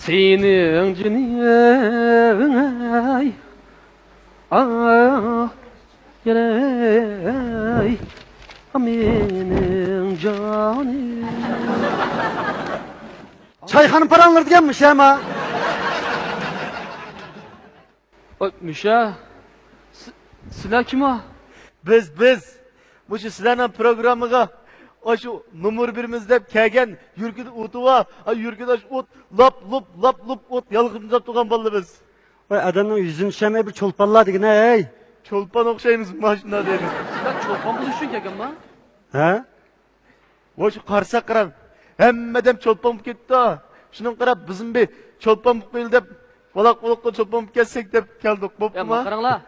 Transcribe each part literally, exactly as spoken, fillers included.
سېنىڭ جېنىڭ ئەي، ئاھ، يەرەي، مېنىڭ جانىم. چايخانا پاراڭلىرى دېگەن مۇشۇ ئەما. ۋاي، مۇشە، س-، سىلەر كىم ھە؟ بىز، بىز. مۇشۇ سىلەرنىڭ پروگراممىغا ئاشۇ نومۇر بېرىمىز دەپ كەلگەن يۈرىكىدە ئوتى بار، ئا، يۈرىكىدە ئاشۇ ئوت لاپ-لۇپ، لاپ-لۇپ ئوت يالقۇنلاپ تۇرغان بالىلىرىمىز. ۋاي، ئادەمنىڭ يۈزىنى چۈشەنمەي بىر چولپانلار دېگىنە، ھەي. چولپان ئوخشايمىز، مانا شۇنداق دەيمىز. سىلەر چولپان بولۇش ئۈچۈن كەلگەنما؟ ھە؟ ۋاي، شۇ قارىساق قاراڭ، ھەممە ئادەم چولپان بولۇپ كېتىپتۇ. شۇنىڭغا قاراپ، بىزمۇ بىر چولپان بولۇپ قويىلى دەپ، بالاق-بۇلۇققا چولپان بولۇپ كەتسەك دەپ كەلدۇق. يا، بوپتۇما؟ مانا قاراڭلار.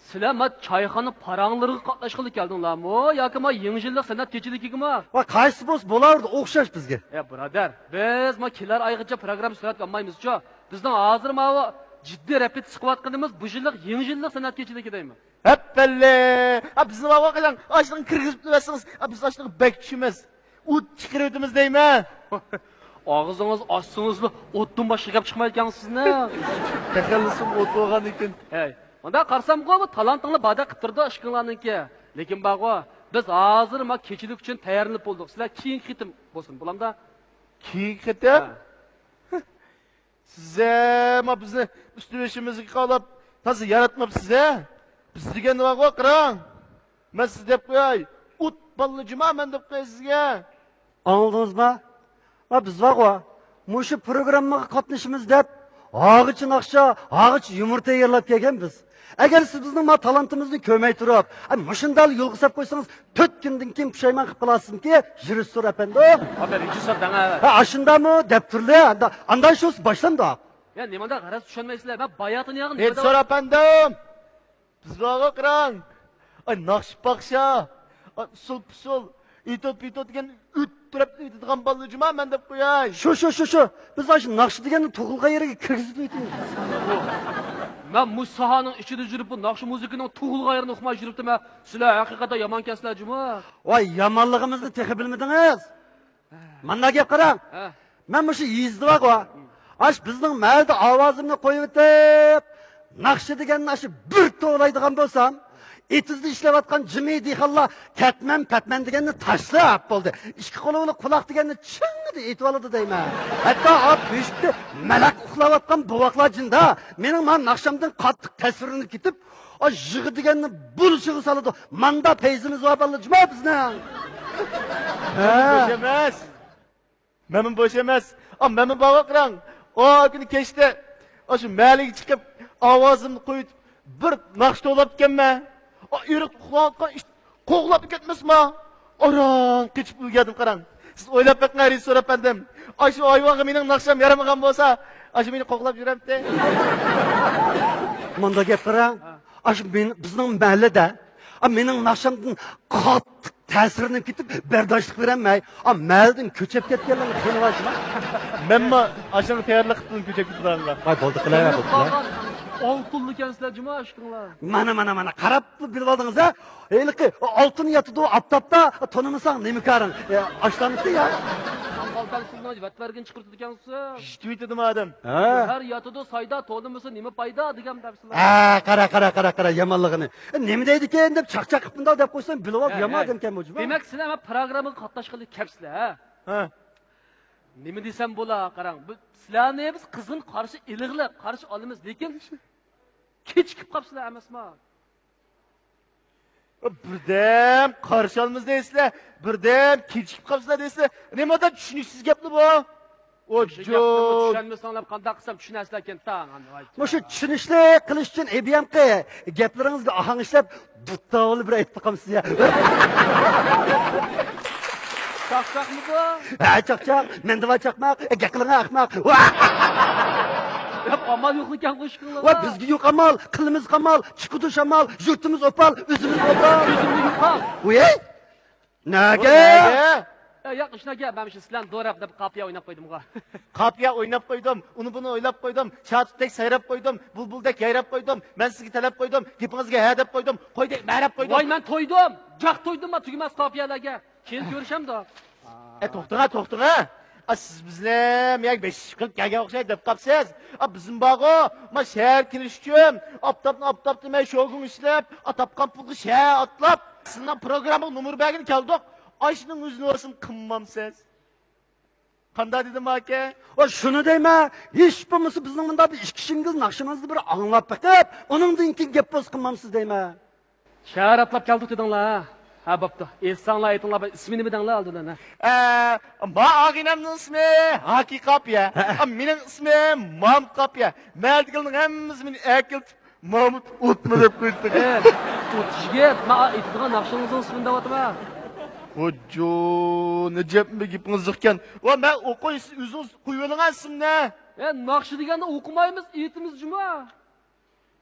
سىلەر ما چايخانا پاراڭلىرىغا قاتناشقىلى كەلدىڭلارمۇ ياكى ما يېڭى يىللىق سەنئەت كېچىلىكىگىمۇ؟ ۋاي، قايسى بولسا بولاۋېرىدۇ، ئوخشاش بىزگە. ئە، بۇرادەر، بىز ما كېلەر ئايغىچە پروگرامما سۈرەتكە ئالمايمىزچۇ. بىزنىڭ ھازىر ماۋۇ جىددىي رېپېتىتسىيە قىلىۋاتقىنىمىز بۇ يىللىق يېڭى يىللىق سەنئەت كېچىلىكى دەيمەن. ھەپپەللە! ئا، بىزنى بارغۇ قىلىڭ، ئاشۇنىڭغا كىرگۈزۈپ تۇرۇۋەتسىڭىز، ئا، بىز ئاشۇنىڭغا بەك چۈشىمىز. ئوت چىقىرىۋېتىمىز دەيمەن. ئاغزىڭىز ئاچسىڭىزلا ئوتتىن باشقا گەپ چىقمايدىكەن سىزنىڭ. تەخەللۇسۇم ئوت بولغاندىكىن. ھەي، مۇنداق قارىسامغۇ، بۇ تالانتىڭلار باردەك قىلىپ تۇرىدۇ ئىككىڭلارنىڭكى. لېكىن بارغۇ، بىز ھازىر ما كېچىلىك ئۈچۈن تەييارلىنىپ بولدۇق. سىلەر كېيىنكى قېتىم بولسۇن، بولامدا؟ كېيىنكى قېتىم؟ ھە. سىزە ما بىزنى ئۈستى بېشىمىزغا قالاپ تازا ياراتماپسىز ھە. بىز دېگەن بارغۇ، قاراڭ. مەن سىز دەپ قوياي. ئوت باللا جۇما مەن دەپ قوياي سىزگە. ئاڭلىدىڭىزما؟ ما بىز بارغۇ، مۇشۇ پروگراممىغا قاتنىشىمىز دەپ ھاغىچە ناخشا، ھاغىچە يۇمۇر تەييارلاپ كەلگەنبىز. ئەگەر سىز بىزنىڭ ما تالانتىمىزنى كۆرمەي تۇرۇپ، ئە، مۇشۇنداق يولغا سەپ قويسىڭىز، تۆت كۈندىن كېيىن پۇشايمان قىلىپ قالارسىزكى، رېژىسسور ئەپەندىم. ئاپا، رېژىسسور دەڭە. ھە، ئاشۇنداقمۇ دەپ تۇرلى. ئاندا، ئاندىن شۇ باشلامدۇق. يا، نېمانداق غەرەز چۈشەنمەيسىلەر؟ مەن باياتىن ياغىن. رېژىسسور ئەپەندىم، بىز بارغۇ قاراڭ. ئاي، ناخشا پاخشا. ئاي، ئۇسسۇل پۇسۇل. ئېتو پېتو دېگەن ئۆتتۈرۈپ ئېيتىدىغان بالىلار جۇما مەن دەپ قوياي. شۇ، شۇ، شۇ، شۇ. بىز ئاشۇ ناخشا دېگەننى تۇغۇلغان يېرىگە كىرگۈزۈپ ئېيتىمىز. مەن مۇشۇ ساھەنىڭ ئىچىدە يۈرۈپ، بۇ ناخشا مۇزىكىنىڭ تۇغۇلغان يېرىنى ئۇقماي يۈرۈپتىمەن. سىلەر ھەقىقەتەن يامانكەنسىلەر جۇما. ۋاي، يامانلىقىمىزنى تېخى بىلمىدىڭىز. مانا گەپ قاراڭ. ھە. مەن مۇشۇ يېزىدا بارغۇ. ئاش بىزنىڭ مەھەللىدە ئاۋازىمنى قويۇۋېتىپ، ناخشا دېگەننى ئاشۇ بىر توۋلايدىغان بولسام، ئېتىزدا ئىشلەۋاتقان جىمى دېھقانلار كەتمەن، پەتمەن دېگەننى تاشلاپ بولدى. ئىككى قولى بىلەن قۇلاق دېگەننى چىڭڭىدە ئېتىۋالىدۇ دەيمەن. ھەتتا ئا بۆشۈكتە مەلەك ئۇخلاۋاتقان بوۋاقلار جىندا مېنىڭ مانا ناخشامدىن قاتتىق تەسىرلىنىپ كېتىپ، ئا يىغا دېگەننى بۇلشىغا سالىدۇ. ماندا پەيزىمىز بار بالىلار جۇما بىزنىڭ. ھە. بوش ئەمەس. مەنمۇ بوش ئەمەس. ئا، مەنمۇ بارغۇ قاراڭ. ئا كۈنى كەچتە ئاشۇ مەھەللىگە چىقىپ، ئاۋازىمنى قويۇپ، بىر ناخشا توۋلاپتىكەنمەن. ئا، ئېرىق ئۇخلاۋاتقان ئىت قوغلاپ كەتمەسما؟ ئاران قېچىپ ئۈلگەردىم قاراڭ. سىز ئويلاپ بېقىڭ، رېژىسسور ئەپەندىم. ئاشۇ ھايۋانغا مېنىڭ ناخشام يارىمىغان بولسا، ئاشۇ مېنى قوغلاپ يۈرەمتى. مۇنداق گەپ قاراڭ. ئاشۇ مېنىڭ، بىزنىڭ مەھەللىدە، ئا، مېنىڭ ناخشامدىن قاتتىق تەسىرلىنىپ كېتىپ، بەرداشلىق بېرەلمەي، ئا، مەھەللىدىن كۆچۈپ كەتكەنلەرنىڭ خېلى بار جۇما. مەنمۇ ئاشۇنىڭغا تەييارلىق قىلىپ كۆچۈپ كېتىدىغانلار. ۋاي، بولدى، قىلايۋەر، بولدى، قىلايۋەر. ئالتۇنلۇكەنسىلەر جۇما ئىشقىڭلار. مانا، مانا، مانا، قاراپلا بىلىۋالدىڭىز ھە؟ ھېلىقى ئالتۇن ياتىدۇ ئاپتاپتا، تونۇمىساڭ نېمە كارىڭ؟ ئاشلامتى يا؟ قالپاق سۇلنى ۋەت بەرگىن چىقىرتىدىكەنسىز. يىتىۋېتىدۇ ئادەم. ھە. گۆھەر ياتىدۇ سايدا، تونۇمىسا نېمە پايدا دېگەن دەپسىلەر. ھە، قارا، قارا، قارا، قارا، يامانلىقىنى. ئە، نېمە دەيدىكەن دەپ چاقچاق قىلىپ مۇنداق دەپ قويسام، بىلىۋال، ھە، يامان ھە. ئادەمكەن بۇ جۇما. دېمەك، سىلەر مانا پروگراممىغا قاتناشقىلى كەپسىلەر، ھە؟ ھە. نېمە دېسەم بولا، قاراڭ، بۇ سىلەرنى بىز قىزغىن قارشى ئېلىغلى، قارشى ئالىمىز، لېكىن كېچىكىپ قاپسىلەر ئەمەسما؟ بىردەم قارشى ئالىمىز دەيسىلەر، بىردەم كېچىكىپ قاپسىلەر دەيسىلەر. نېمانداق چۈشىنىكسىز گەپلا بۇ؟ ئۇ ئوجۇق. چۈشەنمىسەڭلار قانداق قىلسام چۈشىنەسىلەركەن تاڭ. مۇشۇ چۈشىنىشلىك قىلىش ئۈچۈن ئېبىيامقى گەپلىرىڭىزگە ئاھاڭ ئىشلەپ، دۇتتاۋۇل بىر ئېيتىپ باقامسىز يا. چاقچاقمۇ بۇ؟ ھە، چاقچاق. مەندە بار چاقماق. ئە، گەپ قىلىڭا ئەخمەق. ياق، ئامال يوقلىكەن قوشقىڭلار. ۋاي، بىزگە يوق ئامال، قىلىمىز قامال، چىقىدۇ شامال، يۇرتىمىز ئوپال، ئۆزىمىز ئوپال. ئۆزۈمنى يوقال. ۋەي، نەگە؟ ئە، ياق، ئىشناكە، مەن شۇ سىلەرنى دوراپ دەپ قاپىيە ئويناپ قويدۇمغۇ. قاپىيە ئويناپ قويدۇم، ئۇنى بۇنى ئويلاپ قويدۇم، شاتۇتتەك سايراپ قويدۇم، بۇلبۇلدەك يايراپ قويدۇم، مەن سىزگە تەلەپ قويدۇم، گېپىڭىزگە ھە دەپ قويدۇم، قويدەك مەرەپ قويدۇم. ۋاي، مەن تويدۇم، جاق تويدۇم، ما تۈگىمەس قاپىيەلەرگە. كېيىن كۆرۈشەمدۇ؟ ئە، توختىڭا، توختىڭا. ئا، سىز بىزنى ياكى بەش قىلىپ كەلگەن ئوخشايدۇ دەپ قاپسىز. ئا، بىزمۇ بارغۇ، ما شەھەر كېلىش ئۈچۈن ئاپتاپنى ئاپتاپ دېمەي شوگۇڭ ئىشلەپ، ئا، تاپقان پۇلغا شەھەر ئاتلاپ، سىزنىڭ پروگراممىغا نومۇر بەرگىلى كەلدۇق. ئاشۇنىڭ ئۆزىنى بولسىمۇ قىلمامسىز. قانداق دېدىم ئاكا؟ ۋاي، شۇنى دەيمەن، ھېچ بولمىسا بىزنىڭ مۇنداق بىر ئىككى ئىشىڭىز، ناخشىڭىزنى بىر ئاڭلاپ بېقىپ، ئۇنىڭدىن كېيىن گەپ بولسا قىلمامسىز دەيمەن. شەھەر ئاتلاپ كەلدۇق دېدىڭلار، ھە؟ ھە، بوپتۇ. ئېيتساڭلار، ئېيتىڭلار، بىر ئىسمى نېمە دەڭلار ئالدىدا، ھە؟ ئە، ما ئاغىنەمنىڭ ئىسمى ھاكى قاپىيە. ھە. ئا، مېنىڭ ئىسمىم مامۇت قاپىيە. مەھەللىدىكىلەرنىڭ ھەممىسى مېنى ئەركىلىتىپ مامۇت ئوتما دەپ قويدى. ئە، ئوت يىگىت، ما ئېيتىدىغان ناخشىڭىزنىڭ ئىسمىنى دەۋاتىمەن. خوجو، نەجەپمۇ گېپىڭىز يىقكەن. ۋا، مەن ئوقۇي، سىز ئۆزىڭىز قويۇۋېلىڭ ئىسىمنى. ئە، ناخشا دېگەننى ئوقۇمايمىز، ئېيتىمىز جۇما.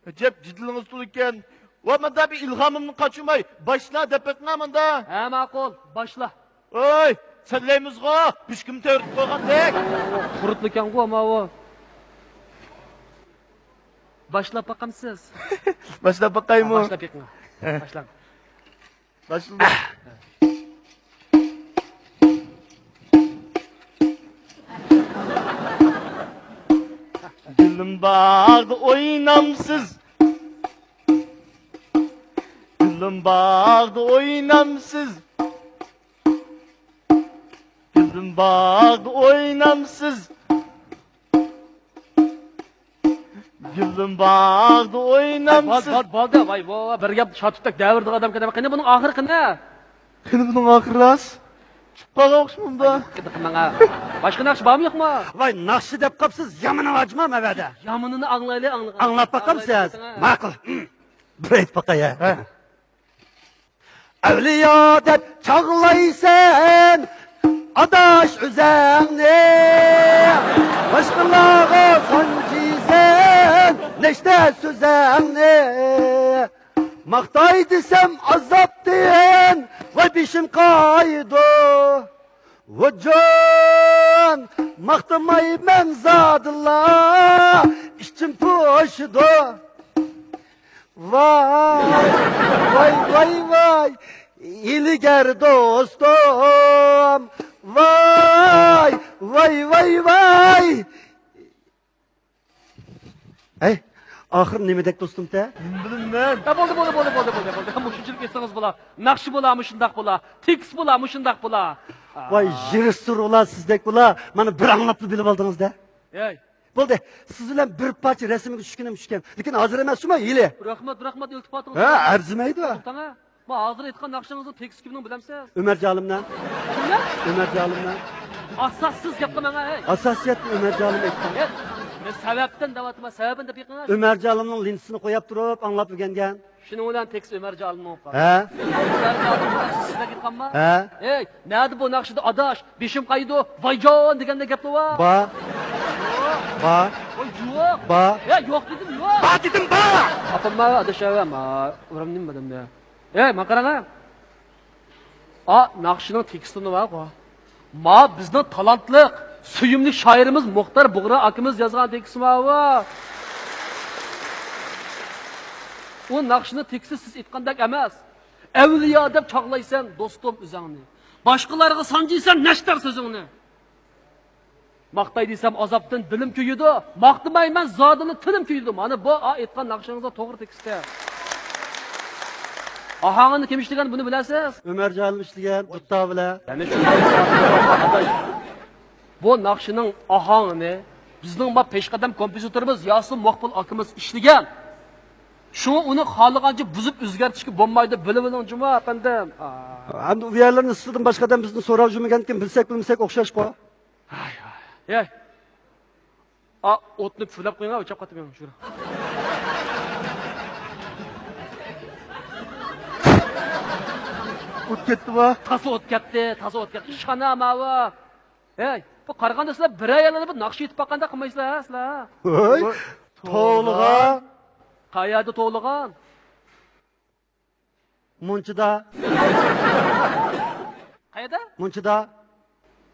ئەجەب جېدىلىڭىز تولا ئىكەن. ۋا، ماندا بىر ئىلھامىمنى قاچۇرماي، باشلا دەپ بېقىڭا ماندا. ھە، ماقۇل، باشلا. ۋاي، سەنلەيمىزغۇ، بۈشكۈم تەۋرىتىپ قويغاندەك. قۇرۇتلىكەنغۇ ماۋۇ. باشلاپ باقامسىز؟ باشلاپ باقايمۇ؟ ھە، باشلاپ بېقىڭ. ھە. باشلاڭ. باشلىدىم. گۈلۈم باغدا ئوينامسىز؟ گۈلۈم باغدا ئوينامسىز؟ گۈلۈم باغدا ئوينامسىز؟ گۈلۈم باغدا ئوينامسىز؟ بار، بار، بار دە، ۋاي، ۋاي، ۋاي، بىر گەپ شاتۇتتەك دەۋرىدىغان ئادەم كەن. قېنى بۇنىڭ ئاخىرى قېنى؟ قېنى بۇنىڭ ئاخىرى راست؟ چۈشۈپ قالغان ئوخشىمامدا. ۋاي، يوق، قېنى قىلماڭا. باشقا ناخشا بارمۇ يوقمۇ؟ ۋاي، ناخشا دەپ قاپسىز، يامىنى بارجۇما مەۋەدە؟ يامىنىنى ئاڭلايلى، ئاڭلىغان. ئاڭلاپ باقامسىز؟ ماقۇل. بىر ئېيتىپ باقاي، ھە. ھە. ئەۋلىيا دەپ چاغلايسەن ئاداش ئۆزەڭنى، باشقىلارغا سانجىيسەن نەشتە سۆزەڭنى. ماختاي دېسەم ئازابتىن ۋاي بېشىم قايىدۇ. ۋاجان، ماختىمايمەن زادىلا، ئىچىم پۇشىدۇ. ۋاي، ۋاي، ۋاي، ۋاي، ھىيلىگەر دوستۇم. ۋاي، ۋاي، ۋاي، ۋاي. ھەي، ئاخىرى نېمە دەك دوستۇم تە؟ نېمە بىلىمەن؟ ھە، بولدى، بولدى، بولدى، بولدى، بولدى، بولدى. مۇشۇنچىلىك ئېيتسىڭىز بولا. ناخشا بولا، مۇشۇنداق بولا. تېكىست بولا، مۇشۇنداق بولا. ۋاي، رېژىسسور ئۇلار سىزدەك بولا. مانا بىر ئاڭلاپلا بىلىپ ئالدىڭىز-دە. ھەي. بولدى، سىز بىلەن بىر پارچە رەسىمگە چۈشكىنىم چۈشكەن. لېكىن ھازىر ئەمەس شۇما، ھېلى. رەھمەت، رەھمەت، ئىلتىپاتىڭىز. ھە، ئەرزىمەيدۇ. توختاڭە. ما ھازىر ئېيتقان ناخشىڭىزنىڭ تېكىستى كىمنىڭ بىلەمسىز؟ ئۆمەر جالىمنىڭ. كىمنىڭ؟ ئۆمەر جالىمنىڭ. ئاساسسىز گەپ قىلماڭ، ھەي. ئاساسىيەتنى ئۆمەر جالىم ئېيتقان. ھەي، مەن سەۋەبتىن دەۋاتىمەن، سەۋەبىنى دەپ بېقىڭ. ئۆمەر جالىمنىڭ لېنتىسىنى قوياپ تۇرۇپ ئاڭلاپ ئۆگەنگەن. شۇنىڭ بىلەن تېكىست ئۆمەر جالىمنىڭ بولۇپ قالدى. ھە؟ ئۆمەر جالىم بۇ ناخشىنى سىزلەرگە ئېيتقانما؟ ھە؟ ھەي، نەدە بۇ ناخشىدا ئاداش، بېشىم قايىدۇ، ۋايجان دېگەندەك گەپلەر بار؟ بار. يوق. بار. ۋاي، يوق. بار. ھە، يوق دېدىم، يوق. بار دېدىم، بار. ئاپام ما ئاداش ئەۋە، ما ئۇرام نېمە دېدىم. ھەي، ماڭا قاراڭا. ئا، ناخشىنىڭ تېكىستىمۇ بارغۇ. ما بىزنىڭ تالانتلىق، سۆيۈملۈك شائىرىمىز مۇختار بۇغرا ئاكىمىز يازغان تېكىست بارغۇ. ئۇ ناخشىنىڭ تېكىستى سىز ئېيتقاندەك ئەمەس. ئەۋلىيا دەپ چاغلايسەن دوستۇم ئۆزەڭنى. باشقىلارغا سانجىيسەن نەشتەر سۆزۈڭنى. ماختاي دېسەم ئازابتىن دىلىم كۆيىدۇ، ماختىمايمەن زادىلا تىلىم كۆيىدۇ. مانا بۇ ئا ئېيتقان ناخشىڭىزنىڭ توغرا تېكىستى. ئاھاڭىنى كىم ئىشلىگەن بۇنى بىلەسىز؟ ئۆمەر جالىم ئىشلىگەن، دۇتتا بىلەن. يەنە شۇ. بۇ ناخشىنىڭ ئاھاڭىنى بىزنىڭ ما پېشقەدەم كومپوزىتورىمىز ياسىن مۇقبىل ئاكىمىز ئىشلىگەن. شۇڭا ئۇنى خالىغانچە بۇزۇپ ئۆزگەرتىشكە بولمايدۇ، بىلىۋېلىڭ جۇما ئەپەندىم. ئا. ئەمدى ئۇ يەرلەرنى سىزدىن باشقا ئادەم بىزدىن سوراپ يۈرمىگەنكىن، بىلسەك بىلمىسەك ئوخشاشقۇ. ھاي، ھاي. ئا، ئوتنى پۈۋلەپ قويۇڭ، ئۆچەپ قاتتى مېنىڭ شۇ. ئوت كەتتىما؟ تازا ئوت كەتتى، تازا ئوت كەتتى. ئىشخانا ماۋۇ. ھەي، بۇ قارىغاندا سىلەر بىرەر يەرلەردە بىر ناخشا ئېيتىپ باققاندەك قىلمايسىلەر ھە سىلەر؟ ھەي، توۋلىغان. قەيەردە توۋلىغان؟ مۇنچىدا. قەيەردە؟ مۇنچىدا.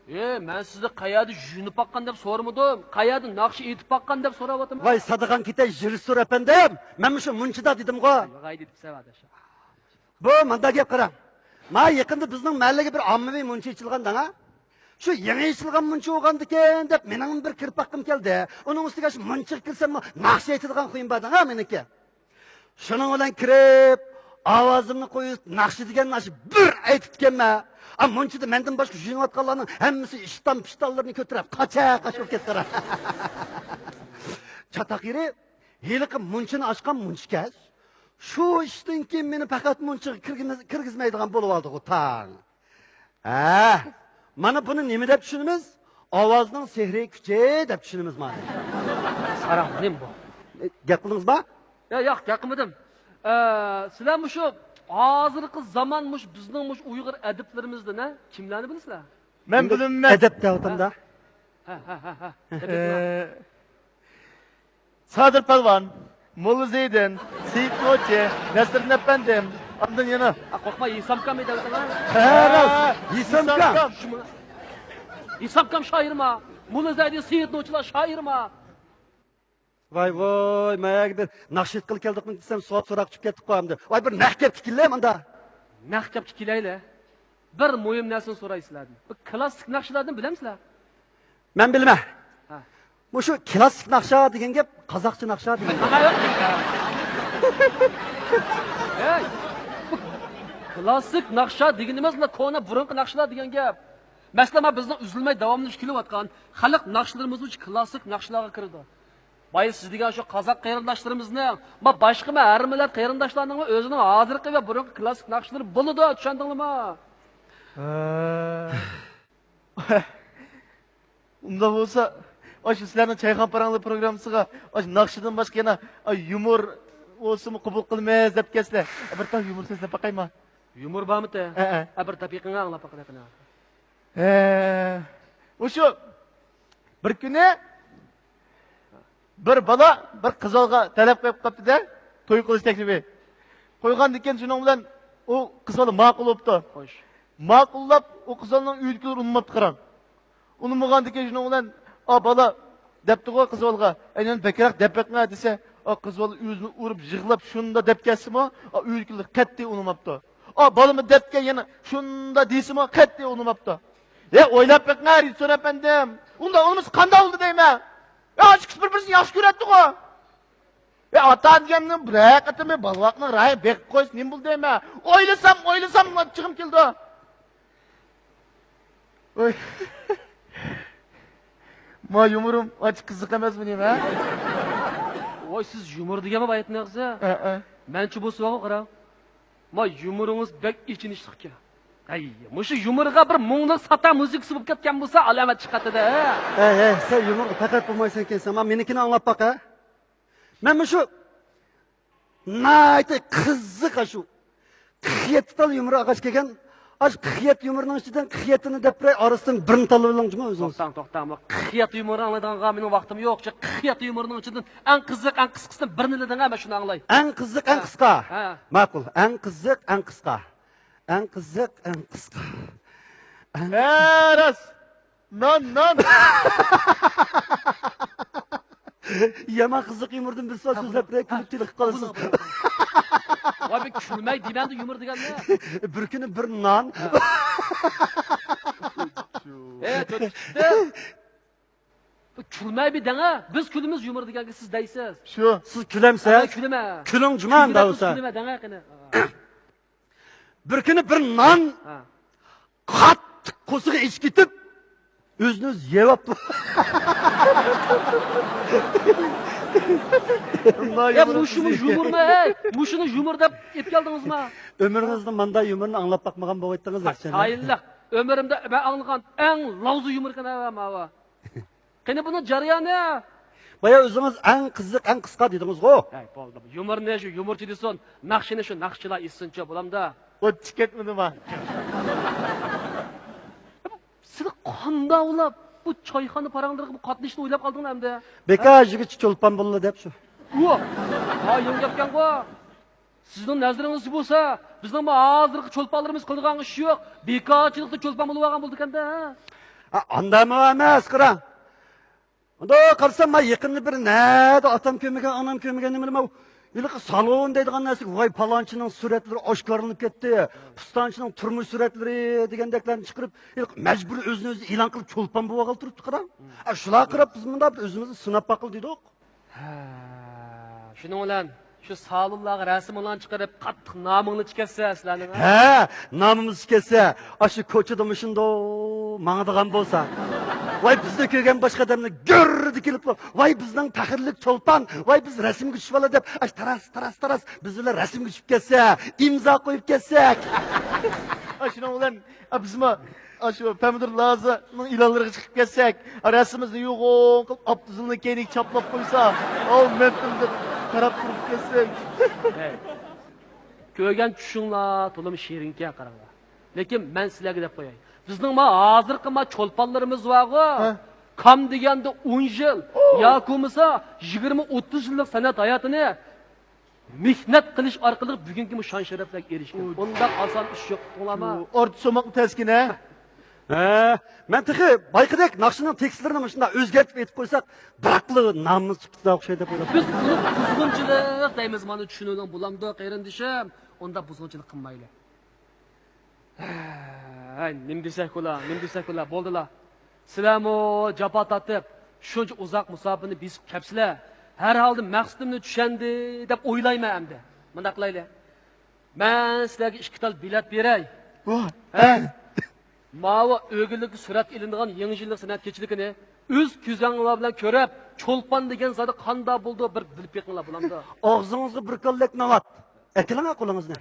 ئى، مەن سىزنى قەيەردە يۇيۇنۇپ باققان دەپ سورىمىدىم. قەيەردە ناخشا ئېيتىپ باققان دەپ سوراۋاتىمەن. ۋاي، سادىغان كېتەي، رېژىسسور ئەپەندىم. مەن مۇشۇ مۇنچىدا دېدىمغۇ. ياغاي دېدىم سەن ئاداش. بۇ ماندا گەپ قاراڭ. ما يېقىندا بىزنىڭ مەھەللىگە بىر ئاممىۋى مۇنچا ئېچىلغان دەڭا. شۇ يېڭى ئېچىلغان مۇنچا بولغاندىكىن دەپ مېنىڭ بىر كىرىپ باققۇم كەلدى. ئۇنىڭ ئۈستىگە شۇ مۇنچىغا كىرسەممۇ ناخشا ئېيتىدىغان خۇيۇم بار دەڭا مېنىڭكى. شۇنىڭ بىلەن كىرىپ، ئاۋازىمنى قويۇپ، ناخشا دېگەن ناخشا بىر ئېيتىپتىكەنمەن. ئا، مۇنچىدا مەندىن باشقا يۈيۈنۈۋاتقانلارنىڭ ھەممىسى ئىشتان-پىشتانلىرىنى كۆتۈرۈپ، قاچا-قاچا بولۇپ كەتتى. چاتاق يېرى، ھېلىقى مۇنچىنى ئاچقان مۇنچىكەش. شۇ ئىشتىن كېيىن مېنى پەقەت مۇنچىغا كىرگۈزمە-، كىرگۈزمەيدىغان بولۇۋالدىغۇ تاڭ. ھە، مانا بۇنى نېمە دەپ چۈشىنىمىز؟ ئاۋازنىڭ سېھرىي كۈچى دەپ چۈشىنىمىز مانا. ساراڭ، نېمە بۇ؟ ئە، گەپ قىلدىڭىزما؟ يا، ياق، گەپ قىلمىدىم. ئە، سىلەر مۇشۇ ھازىرقى زامان مۇشۇ بىزنىڭ مۇشۇ ئۇيغۇر ئەدىبلىرىمىزدىن، ھە، كىملەرنى بىلىسىلەر؟ مەن بىلىمەن. ئەدەپ دەۋاتامدا. ھە، ھە، ھە، ھە. ئە، سادىر پالۋان، موللا زەيدىن، سېيىت نوچى، نەسرىدىن ئەپەندىم، ئاندىن يەنە. ئا، قورقما، ھېسامكام ئىدى ئۇلار. ھە، راست، ھېسامكام. ھېسامكام. شۇمۇ-، ھېسامكام شائىرما؟ موللا زەيدىن، سېيىت نوچىلار شائىرما؟ ۋاي، ۋاي، ماياگە بىر ناخشا ئېيتقىلى كەلدۇقمۇ دېسەم، سوئال سوراق چۈشۈپ كەتتۇق ئامدى. ۋاي، بىر نەق گەپكە كېلەي مۇندا. نەق گەپكە كېلەيلى. بىر مۇھىم نەرسىنى سوراي سىلەردىن. بۇ كلاسسىك ناخشىلاردىن بىلەمسىلەر؟ مەن بىلىمەن. ھە. مۇشۇ كلاسسىك ناخشا دېگەن گەپ قازاقچە ناخشا دېگەن گەپ. ھەي، بۇ كلاسسىك ناخشا دېگىنىمىز مانا كونا بۇرۇنقى ناخشىلار دېگەن گەپ. مەسىلەن، مانا بىزنىڭ ئۈزۈلمەي داۋاملىشىپ كېلىۋاتقان خەلق ناخشىلىرىمىزمۇ شۇ كلاسسىك ناخشىلارغا كىرىدۇ. بايا سىز دېگەن شۇ قازاق قېرىنداشلىرىمىزنىڭ، ما باشقىمۇ ھەر مىللەت قېرىنداشلارنىڭمۇ ئۆزىنىڭ ھازىرقى ۋە بۇرۇنقى كلاسسىك ناخشىلىرى بولىدۇ، چۈشەندىڭلارمۇ؟ ھە. ئۇنداق بولسا، ئاشۇ سىلەرنىڭ چايخانا پاراڭلىرى پروگراممىسىغا ئاشۇ ناخشىدىن باشقا يەنە، ئاي، يۇمۇر بولسىمۇ قوبۇل قىلىمىز دەپ كەلسىلەر. بىر تال يۇمۇر سۆزلەپ باقايما؟ يۇمۇر بارمىتى؟ ھە، ھە. ھە، بىر دەپ بېقىڭا، ئاڭلاپ باقاي. ھە، مۇشۇ بىر كۈنى بىر بالا بىر قىز بالىغا تەلەپ قويۇپ قاپتۇ-دە، توي قىلىش تەكلىپى. قويغاندىكىن شۇنىڭ بىلەن ئۇ قىز بالا ماقۇل بوپتۇ. خوش. ماقۇللاپ، ئۇ قىز بالىنىڭ ئۆيىدىكىلەر ئۇنىماپتۇ قاراڭ. ئۇنىمىغاندىكىن شۇنىڭ بىلەن، ئا بالا، دەپتىغۇ قىز بالىغا، ئەي، مەن بەكرەك دەپ بېقىڭە دېسە، ئا قىز بالا ئۆزىنى ئۇرۇپ يىغلاپ شۇندا دەپ كەتسىمۇ، ئا ئۆيدىكىلەر قەتئىي ئۇنىماپتۇ. ئا بالىمۇ دەپكەن يەنە شۇندا دېسىمۇ، قەتئىي ئۇنىماپتۇ. ھە، ئويلاپ بېقىڭە، رېژىسسور ئەپەندىم. ئۇنداق ئۇنىمىسا قانداق بولدى دەيمەن. يا، ئاشۇ قىز بىر-بىرسىنى ياخشى كۆرەتتىغۇ. يا، ئاتا دېگەننى بىرەر قېتىم بالىۋاقنىڭ رايى بېقىپ قويسا نېمە بولدى دەيمەن. ئويلىسام، ئويلىسام، ئاچچىقىم كېلىدۇ. ۋاي. ما يۇمۇرۇم ئانچە قىزىق ئەمەسمۇ نېمە، ھە؟ ۋاي، سىز يۇمۇر دېگەنمۇ بايىتىنى ياقسا؟ ھە، ھە. مەنچە بولسىغۇ قاراڭ. ما يۇمۇرىڭىز بەك ئېچىنىشلىق ئىكەن. ھەي، مۇشۇ يۇمۇرغا بىر مۇڭلۇق ساتار مۇزىكىسى بولۇپ كەتكەن بولسا ئالامەت چىقاتتى-دە. ھەي، ھەي، سەن يۇمۇرغا پەقەت بولمايسەنكەن سەن. ما مېنىڭكىنى ئاڭلاپ باق، ھە؟ مەن مۇشۇ ناھايىتى قىزىق ئاشۇ قىرىق يەتتە تال يۇمۇر ئاغاچ كەلگەن. ئاشۇ قىرىق يەتتە يۇمۇرنىڭ ئىچىدىن قىرىق يەتتىنى دەپ بېرەي، ئارىسىدىن بىرنى تاللىۋېلىڭ جۇمۇ ئۆزىڭىز. توختاڭ، توختاڭ. بۇ قىرىق يەتتە يۇمۇرنى ئاڭلايدىغانغا مېنىڭ ۋاقتىم يوق. قىرىق يەتتە يۇمۇرنىڭ ئىچىدىن ئەڭ قىزىق، ئەڭ قىسقىسىنى بىرنى دەڭە، مەن شۇنى ئاڭلاي. ئەڭ قىزىق، ئەڭ ھە. قىسقا. ھە. ماقۇل. ئەڭ قىزىق، ئەڭ قىسقا. ئەڭ قىزىق، ئەڭ قىسقا. ئەڭ ھە، راست. نان، نان. يامان قىزىق يۇمۇردىن بىر سوئال سۆزلەپ بېرەي، كۈلۈپ تېلىقىپ قالىسىز. ۋاي، بىر كۈلمەي دېمەمدۇ يۇمۇر دېگەننى. بىر كۈنى بىر نان. ھە. ئە، تۆت چىقتى. بىر كۈلمەي بىر دەڭە، بىز كۈلىمىز يۇمۇر دېگەنگە، سىز دەيسىز. شۇ. سىز كۈلەمسىز؟ مەن كۈلىمەن. كۈلۈڭ جۇما ئەمدى بولسا. كۈلىمە دەڭە قېنى. بىر كۈنى بىر نان ھە. قاتتىق قورسىقى ئېچىپ كېتىپ، ئۆزىنى ئۆزى يەۋاپتۇ. يا، مۇشۇمۇ يۇمۇرمۇ، ھەي؟ مۇشۇنى يۇمۇر دەپ ئېلىپ كەلدىڭىزما؟ ئۆمرىڭىزدە مانداق يۇمۇرنى ئاڭلاپ باقمىغان بولغايتتىڭىز، ياخشى. ئۆمرۈمدە مەن ئاڭلىغان ئەڭ لاۋزا يۇمۇر ئىكەن، ھە، ماۋۇ. قېنى بۇنىڭ جەريانى؟ بايا ئۆزىڭىز ئەڭ قىزىق، ئەڭ قىسقا دېدىڭىزغۇ. ھەي، بولدى. يۇمۇرنى شۇ يۇمۇرچى دېسۇن، ناخشىنى شۇ ناخشىچىلار ئېيتسۇنچۇ، بولامدا؟ ئوتچى كەتمىدىما؟ سىلى قانداق ئويلاپ، بۇ چايخانا پاراڭلىرىغا بۇ قاتنىشىشنى ئويلاپ قالدىڭلار ئەمدى؟ بىكار يىگىت چولپان بولدى دەپ شۇ. ۋو! ھا، يېڭى گەپكەنغۇ. سىزنىڭ نەزىرىڭىزچە بولسا، بىزنىڭمۇ ھازىرقى چولپانلىرىمىز قىلىدىغان ئىش يوق. بىكارچىلىقتا چولپان بولۇۋالغان بولىدىكەن-دە. ھە، ئانداقمۇ ئەمەس، قارا. ئۇنداق قارىسام، مانا يېقىندا بىر نەدە ئاتام كۆرمىگەن، ئانام كۆرمىگەن نېمىلەر، ماۋۇ ھېلىقى سالون دەيدىغان نەرسىگە ۋاي پالانچىنىڭ سۈرەتلىرى ئاشكارىلىنىپ كەتتى، پۇستانچىنىڭ تۇرمۇش سۈرەتلىرى دېگەندەكلەرنى چىقىرىپ، ھېلىقى مەجبۇرىي ئۆزىنى ئۆزى ئېلان قىلىپ چولپان بولۇۋالغىلى تۇرۇپتۇ قاراڭ. ئا، شۇلارغا قاراپ بىز مۇنداق بىر ئۆزىمىزنى سىناپ باققىلى دېدۇق. ھە، شۇنىڭ بىلەن شۇ سالونلارغا رەسىمىڭلارنى چىقىرىپ، قاتتىق نامىڭلارنى چىكەتسە سىلەرنىڭ، ھە؟ ھە، نامىمىز چىكەتسە، ئاشۇ كوچىدا مۇشۇنداق ماڭىدىغان بولسا، ۋاي بىزنى كۆرگەن باشقا ئادەملەر گۈررىدە كېلىپ، ۋاي بىزنىڭ پەخىرلىك چولپان، ۋاي بىز رەسىمگە چۈشۈپ ئالا دەپ، ئاشۇ تاراس، تاراس، تاراس بىز بىلەن رەسىمگە چۈشۈپ كەتسە، ئىمزا قويۇپ كەتسەك. ئاشۇنىڭ بىلەن، ئا، بىزمۇ ئاشۇ پەمىدۇر لازىنىڭ ئېلانلىرىغا چىقىپ كەتسەك، رەسىمىمىزنى يوغان قىلىپ ئاپتوزىلنىڭ كەينىگە چاپلاپ قويسا، ئاۋۇ مەن تېمدە قاراپ تۇرۇپ كەتسەك. ھەي، كۆرگەن چۈشۈڭلار تولىمۇ شېرىنكەن، قاراڭلار. لېكىن مەن سىلەرگە دەپ قوياي، بىزنىڭ ما ھازىرقى ما چولپانلىرىمىز بارغۇ، ھە؟ كام دېگەندە ئون يىل ياكى بولمىسا يىگىرمە ئوتتۇز يىللىق سەنئەت ھاياتىنى مېھنەت قىلىش ئارقىلىق بۈگۈنكى بۇ شان شەرەپلەرگە ئېرىشكەن. ئۇنداق ئاسان ئىش يوق، ئۇقتۇڭلارمۇ؟ ئورتا سوماقنى تەسكىنە. ھە، مەن تېخى بايىقىدەك ناخشىنىڭ تېكىستلىرىنى مۇشۇنداق ئۆزگەرتىپ ئېيتىپ قويساق، بىراقلا نامىمىز چىقىپ كېتىدىغان ئوخشايدۇ دەپ ئويلاپ. بىز بۇنى بۇزغۇنچىلىق دەيمىز، مانا چۈشىنىۋېلىڭ، بولامدۇ قېرىندىشىم؟ ئۇنداق بۇزغۇنچىلىق قىلمايلى. ھەي، نېمە دېسەك بولا، نېمە دېسەك بولا، بولدىلا. سىلەرمۇ جاپا تارتىپ، شۇنچە ئۇزاق مۇساپىنى بېسىپ كەپسىلەر. ھەر ھالدا مەقسىتىمنى چۈشەندى دەپ ئويلايمەن ئەمدى. مۇنداق قىلايلى. مەن سىلەرگە ئىككى تال بېلەت بېرەي. ۋاھ، ھە؟ ماۋۇ ئۆگۈنلۈككە سۈرەتكە ئېلىنىدىغان يېڭى يىللىق سەنئەت كېچىلىكىنى ئۆز كۆزۈڭلار بىلەن كۆرۈپ، چولپان دېگەن زادى قانداق بولىدۇ، بىر بىلىپ بېقىڭلار، بولامدۇ؟ ئاغزىڭىزغا بىر كاللەك ناۋات. ئەكېلىڭە قولىڭىزنى.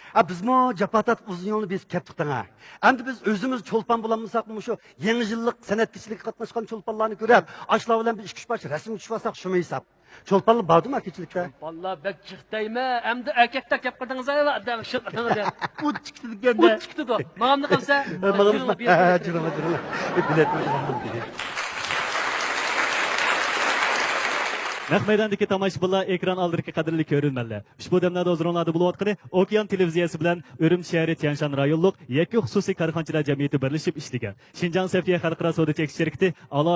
ئا، بىزمۇ جاپا تارتىپ ئۇزۇن يولنى بېسىپ كەپتۇق دەڭە. ئەمدى بىز ئۆزىمىز چولپان بولالمىساقمۇ، مۇشۇ يېڭى يىللىق سەنئەت كېچىلىكىگە قاتناشقان چولپانلارنى كۆرۈپ، ئاشۇلار بىلەن بىر ئىككى ئۈچ پارچە رەسىمگە چۈشۈپ ئالساق، شۇمۇ ھېساب. چولپانلار باردىما كېچىلىكتە؟ چولپانلار بەك جىق دەيمەن. ئەمدى ئەركەكتەك گەپ قىلدىڭىز-ھە، ئادەم شۇ قىلدىڭىز-ھە. ئۇچ كېتىدىكەن-دە. ئۇچ كېتىدۇ. ماڭامدۇ قالسا؟ ھە، ماڭىمىزما؟ ھە، جۇرۇڭ، جۇرۇڭ. بىلەت بەرگەن دېدى. نەق مەيداندىكى تاماشىبىنلار، ئېكران ئالدىدىكى قەدىرلىك كۆرۈرمەنلەر! ئۇشبۇ دەملەردە ھۇزۇرۇڭلاردا بولۇۋاتقىنى ئوكيان تېلېۋىزىيەسى بىلەن ئۈرۈمچى شەھىرى تيەنشان رايونلۇق يەككە خۇسۇسىي كارخانىچىلار جەمئىيىتى بىرلىشىپ ئىشلىگەن شىنجاڭ سەفىيە خەلقئارا سودا چەكلىك شىركىتى ئالا